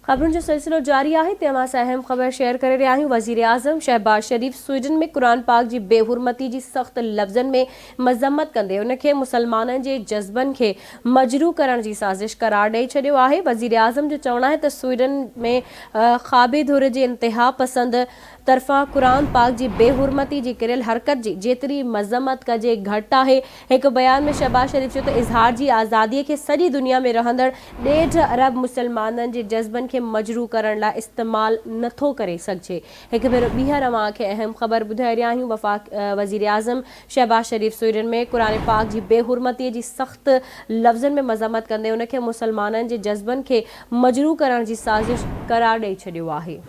خبرن جو سلسلو جاري آهي تي اوهان سان اهم خبر شيئر ڪري رهيا آهيون وزيراعظم شهباز شريف سوئيڊن ۾ قرآن پاڪ جي بي حرمتي جي سخت لفظن ۾ مذمت ڪندي ان کي مسلمانن جي جذبن کي مجروح ڪرڻ جي سازش قرار ڏئي ڇڏيو آهي وزيراعظم جو چوڻ آهي ته سوئيڊن ۾ کاٻي ڌر جي انتهاپسند طرفان قرآن پاڪ جي بي حرمتي جي ڪريل حرڪت جي جيتري مذمت ڪجي گهٽ آهي. هڪ بيان ۾ شهباز شريف چيو ته اظهار جي آزادي کي سڄي دنيا ۾ رهندڙ ڏيڍ ارب مسلمانن جي جذبن کي مجروح ڪرڻ لاء استعمال نٿو ڪري سگهجي. هڪ ڀيرو ٻيهر اوهان کي اهم خبر ٻڌائي رهيا آهيون وفاق وزيراعظم شهباز شريف سوئيڊن ۾ قرآن پاڪ جي بي حرمتي جي سخت لفظن ۾ مذمت ڪندي ان کي مسلمانن جي جذبن کي مجروح ڪرڻ جي سازش قرار ڏئي ڇڏيو آهي.